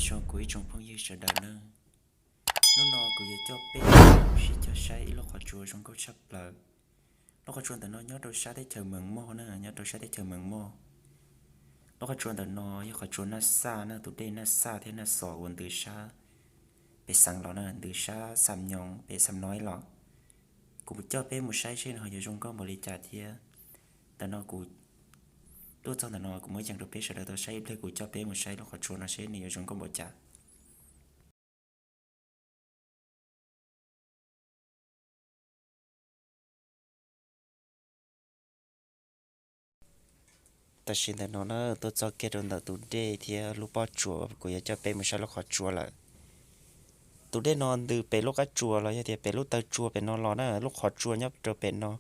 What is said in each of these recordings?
Zoo kuv ib tsoom phooj ywg sawv daws na, hnub no kuv yuav coj peb sib cog saib ib lub qhov tsua zoo nkauj tshaj plaws. Lub qhov tsua ntawm no nyob rau sab teb chaws Mees Moj na, nyob rau sab teb chaws Mees Moj. Lub qhov tsua ntawm no yog qhov tsua Naj Xaj na, tus dej Naj Xaj thiab Naj Xos uas ntws sab pem Xeev los na, ntws sab Xam Nyoos pem Xam Noib los. Kuv coj peb mus saib seb nws ho yuav zoo nkauj npaum li cas thiab. Ntawm no kuv tuaj txog ntawm no kuv muab yees rau peb sawv daws tau saib ib pliag, kuv coj peb mus saib lub qhov tsua no seb nws yuav zoo nkauj npaum cas. Tam sim ntawm no na, tuaj txog kiag rau ntawm tus dej thiab lub pob tsuas, kuv yuav coj peb mus saib lub qhov tsua lawm. Tus dej no ntws pem lub qab tsua los yog tias pem lub taw tsua pem no los na, lub qhov tsua nyob rau pem no.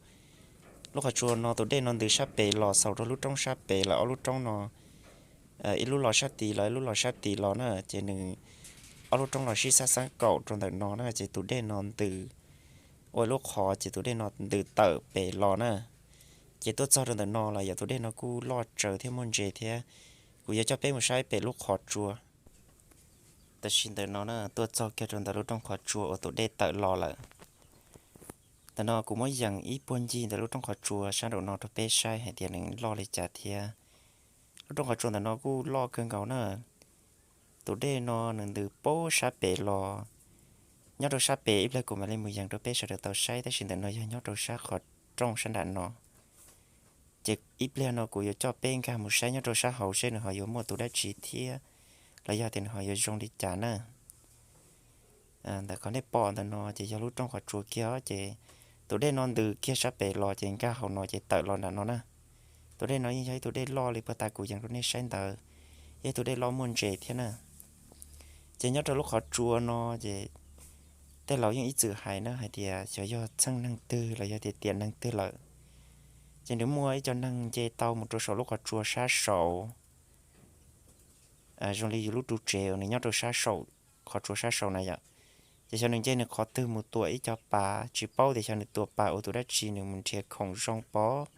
Lub qhov tsua no tus dej no ntws sab pem los xaus rau lub roob sab pem lawm, ob lub roob no, ib lub los sab tid los ib lub los sab tid los na, ces nws ob lub roob los sib xab xeeb kaum rau ntawm no na, ces tus dej no ntws ua ib lub qhov, ces tus dej no ntws tawm pem los na. Ces tuaj txog rau ntawm no los yog tus dej no kuj loj tsawv thiab muaj ntses thiab. Kuv yuav coj peb mus saib pem lub qhov tsua. Tam sim ntawm no na, tuaj txog kiag rau ntawm lub rooj qhov tsua uas tus dej tawm los lawm. Ntawm no kuv muab yees ib puag ncig ntawm lub rooj qhov tsua sab nraum no rau peb saib hais tias nws loj li cas thiab. Lub rooj qhov tsua ntawm no kuj loj kawg nkaus na. Tus dej no nws ntws pem sab pem los, nyob rau sab pem, ib pliag kuv mam li mus yees rau peb sawv daws tau saib, tab sis ntawm no yog nyob rau sab qhov rooj sab nram no. Ces ib pliag no kuv yuav coj peb nkag mus saib nyob rau sab hauv seb nws ho yuav muaj tus dab tsi thiab, los yog tias nws ho yuav zoo li cas na. Ntawm qhov nej pom ntawm no ces yog lub rooj qhov tsua kiag, ces tus dej no ntws kiag sab pem los ces nkag hauv no ces tawm los nram no na. Tus dej no yeej yog ib tug dej loj li puag ta kuv yees rau nej saib ntawd, yog ib tug dej loj muaj ntses thiab na. Ces nyob rau lub qhov tsua no ces tej laus yeej ib txwm hais na hais tias xyov yog txheej neeg twg los yog tias tiam neeg twg lawm, ces nws muaj ib co neeg nce tau mus rau saum lub qhov tsua sab saud, zoo li yus lub ru tsev uas nws nyob rau sab saum qhov tsua sab saud na yom. Ces xyov nws nce nws qhov twg mus tuam ib co pas, tsis paub tias xyov nws tuam pas ua tus dab tsi, nws mus nrhiav khoom zoo pov,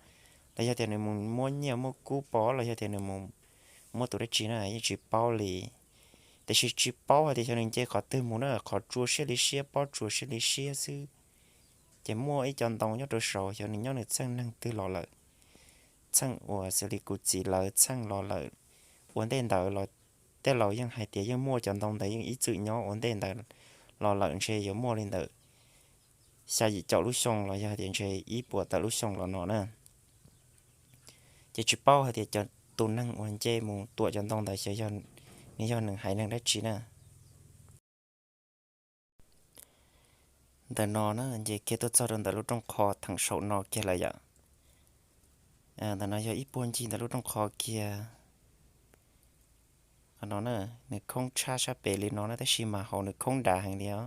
los yog tias nws mus muab nyiaj muab kub pov, los yog tias nws mus muab tus dab tsi na yeej tsis paub li. Tiam sis tsis paub hais tias xyov nws nce qhov twg mus na, qhov tsua siab li siab, pob tsuas siab li siab xwb. Ces muaj ib co ntoo nyob rau saud, xyov nws nyob nws txheej neeg twg los lawm, txheej uas xws li kuv txiv lawv txheej los lawm. Ua ntej ntawd los tej laus yeej hais tias yeej muaj cov ntoo ntawd yeej ib txwm nyob ua ntej ntawd los lawm, ntshe yuav muaj li ntawm xya yim caum lub xyoo los yog tias ntshe ib puas tawm lub xyoo los no na. Ces tsis paub hais tias cov tus neeg uas nce mus tuam cov ntoo ntawd xyov nws yog nws haiv neeg dab tsi na. Ntawm no na nce kiag tuaj txog rau ntawm lub rooj qhov theem saum no kiag lawm yom. Ntawm no yog ib puag ncig ntawm lub rooj qhov kiag. Qhov no na, nws khoob tshaj sab pem li no na, tab sis mas hauv nws khoob dav heev li os.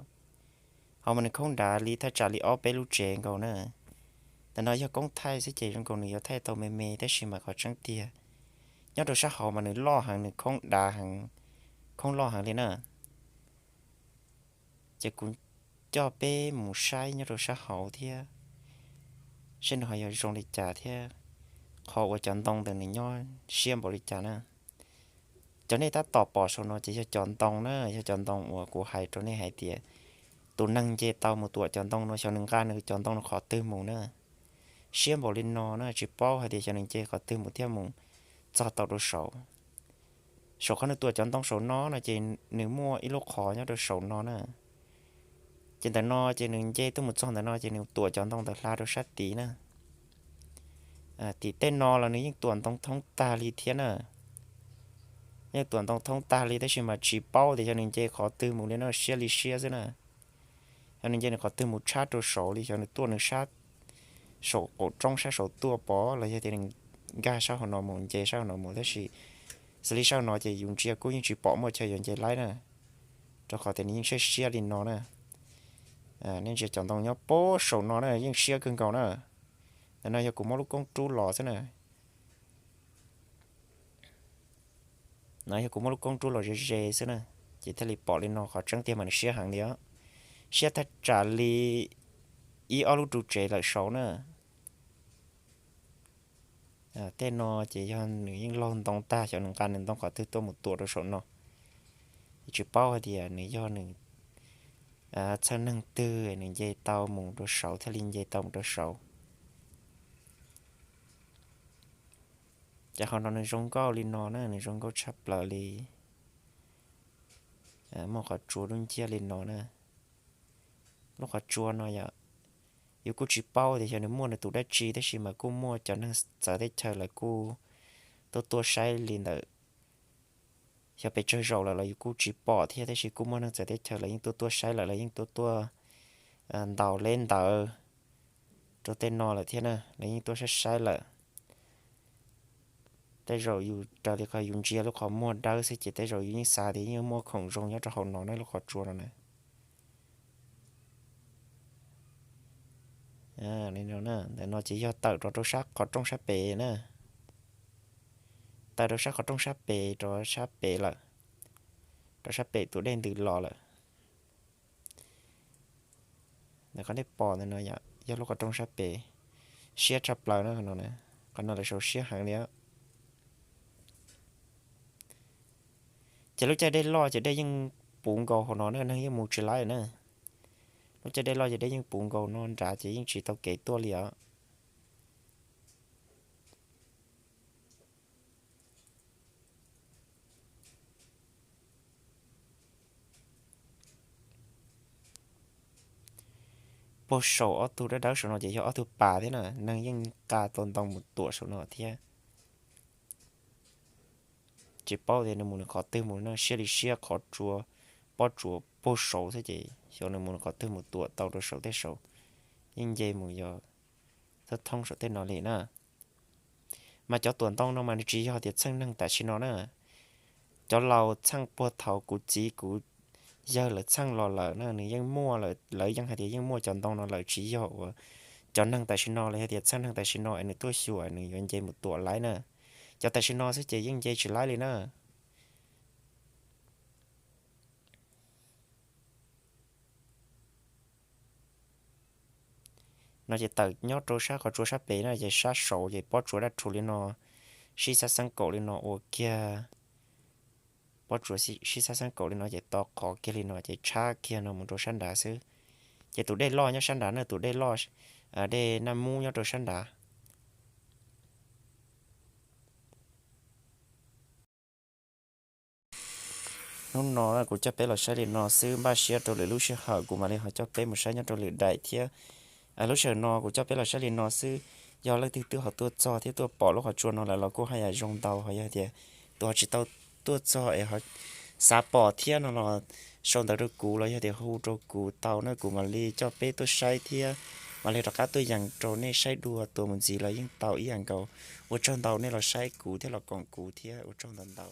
Hauv mas nws khoob dav li thaj tsam li ob peb lub tsev nkaus na. Ntawm no yog koob thaij xwb ces zoo nkaus nws yuav thaij tau me me, tab sis mas qhov tseeb tiag nyob rau sab hauv mas nws loj heev, nws khoob dav heev, khoob loj heev li na. Ces kuv coj peb mus saib nyob rau sab hauv thiab, saib nws ho yuav zoo li cas thiab, qhov uas cov ntoo ntawd nws nyob siab npaum li cas na. Cov nej tab tom pom saum no ces yog cov ntoo na, yog cov ntoo uas kuv hais rau nej hais tias tus neeg nce tau mus tuam cov ntoo no xyov nws nqa nws cov ntoo no qhov twg mus na. Siab npaum li no na, tsis paub hais tias xyov nws nce qhov twg mus thiaj mus txog tau rau saud. Saum qhov nws tuam cov ntoo saum no no ces nws muaj ib lub qhov nyob rau saum no na. Ces ntawm no ces nws nce tuaj mus txog ntawm no ces nws tuam cov ntoo ntawd hla rau sab tid na. Tim tej no los nws yeej tuam ntoo thoob tag li thiab na. Yeej tuam ntoo thoob tag li tab sis mas tsis paub tias xyov nws nce qhov twg mus li no, siab li siab xwb na. Xyov nws nce nws qhov twg mus tshab rau saud li, xyov nws tuaj nws sab saum qaum roob sab saud tuaj pov los yog tias nws nkag sab hauv no mus, nce sab hauv no mus, tab sis xws li sab hauv no ces yus ntsia kuj yeej tsis pom muaj chaw yuav nce laib na, rau qhov tias nws yeej siab siab li no na. Nej ntsia cov ntoo nyob puag saum no na yeej siab kawg nkaus na. Ntawm no yog kuv muab lub koob rub los xwb na. No yog kuv muab lub koob rub los ze ze xwb na, ces thiaj li pom li no, qhov tseeb tiag mas nws siab heev li os. Siab thaj tsam li ib ob lub ru tsev lawm saud na. Tej no ces yog nws yeej laug ntoo tag, xyov nws nqa nws ntoo qhov twg tuaj mus tuam rau saum no. Tsis paub hais tias nws yog nws txheej neeg twg nws nce tau mus rau saud thiaj li nce tau mus rau saud. Ces qhov no nws zoo nkauj li no na, nws zoo nkauj tshaj plaws li. Muaj qhov tsua dub nciab li no na. Lub qhov tsua no yog, yus kuj tsis paub tias xyov nws muaj nws tus dab tsi, tab sis mas kuj muaj cov neeg txawv teb chaws lawv kuj tuaj tuaj saib li ntawm. Xyov pes tsawg zaus lawm los yus kuj tsis pom thiab, tab sis kuj muaj neeg txawv teb chaws lawv yeej tuaj tuaj saib lawm, lawv yeej tuaj tuaj ntaus leb ntawd rau tej no lawm thiab na, lawv yeej tuaj saib saib lawm. Tej zaum yus raws li qhov yus ntsia lub qhov muag dawb xwb ces tej zaum yus yeej xav tias yeej muaj khoom zoo nyob rau hauv no na, lub qhov tsua no na. Ntawm no ces yog tawm rau rau sab qhov rooj sab pem na. Tawm rau sab qhov rooj sab pem, rau sab pem lawm, rau sab pem tus dej ntws los lawm. Ntawm qhov nej pom ntawm no yog lub qhov rooj sab pem, siab tshaj plaws na qhov no. Qhov no lawv sau siab heev li. Ces lub caij dej loj ces dej yeej puv nkaus hauv no na, neeg yeej mus tsis laib na. Lub caij dej loj ces dej yeej puv nkaus no nrad ces yeej tsis tau kev tuaj li os. Puag saum ob tug dawb dawb saum no ces yog ob tug pas thiab na, neeg yeej nqa tau ntoo mus tuam saum no thiab. Tsis paub tias nws mus nws qhov twg mus no, siab li siab qhov tsua, pob tsuas puag saud xwb ces xyov nws mus nws qhov twg mus tuam tau rau saum tej saud, yeej nce mus yog thoob thoob saum tej no li na. Mas cov tuam ntoo no mas nws tsis yog tias txheej neeg tam sim no na. Cov laus txheej puag thaum kuv txiv kuv yawg lawv txheej los lawm na nws yeej muaj, lawv yeej hais tias yeej muaj cov ntoo no lawm, tsis yog uas cov neeg tam sim no los yog tias txheej neeg tam sim no es nws tuaj xyuas nws yuav nce mus tuam laib na. Cov tam sim no xwb ces yeej nce tsis laib li na. No ces tawm nyob rau sab qhov tsua sab pem na, ces sab saud ces pob tsuas daj rhuv li no, sib xab xeeb kaum li no ua kiag. Pob tsuas sib xab xeeb kaum li no ces to qhov kiag li no ces tshab kiag no mus rau sab nrad xwb. Ces tus dej loj nyob sab nrad na, tus dej loj, dej Naj Mub nyob rau sab nrad. Hnub no kuv coj peb los saib li no xwb, npaj siab rau lwm lub sij hawm kuv mam li ho coj peb mus saib nyob rau lwm daim thiab. Lub sij hawm no kuv coj peb los saib li no xwb. Yog leej twg twb ho tuaj txog thiab tuaj pom lub qhov tsua no lawm los kuj haj yam zoo ntau, ho yog tias tus ho tsis tau tuaj txog es ho xav pom thiab no los sau ntawv rau kuv los yog tias hu rau kuv tau na, kuv mam li coj peb tuaj saib thiab mam li rov qab tuaj yees rau nej saib dua. Tua mus ntxiv los yeej tau ib yam nkaus. Ua tsaug ntau nej los saib kuv thiab los koom kuv thiab, ua tsaug ntau ntau.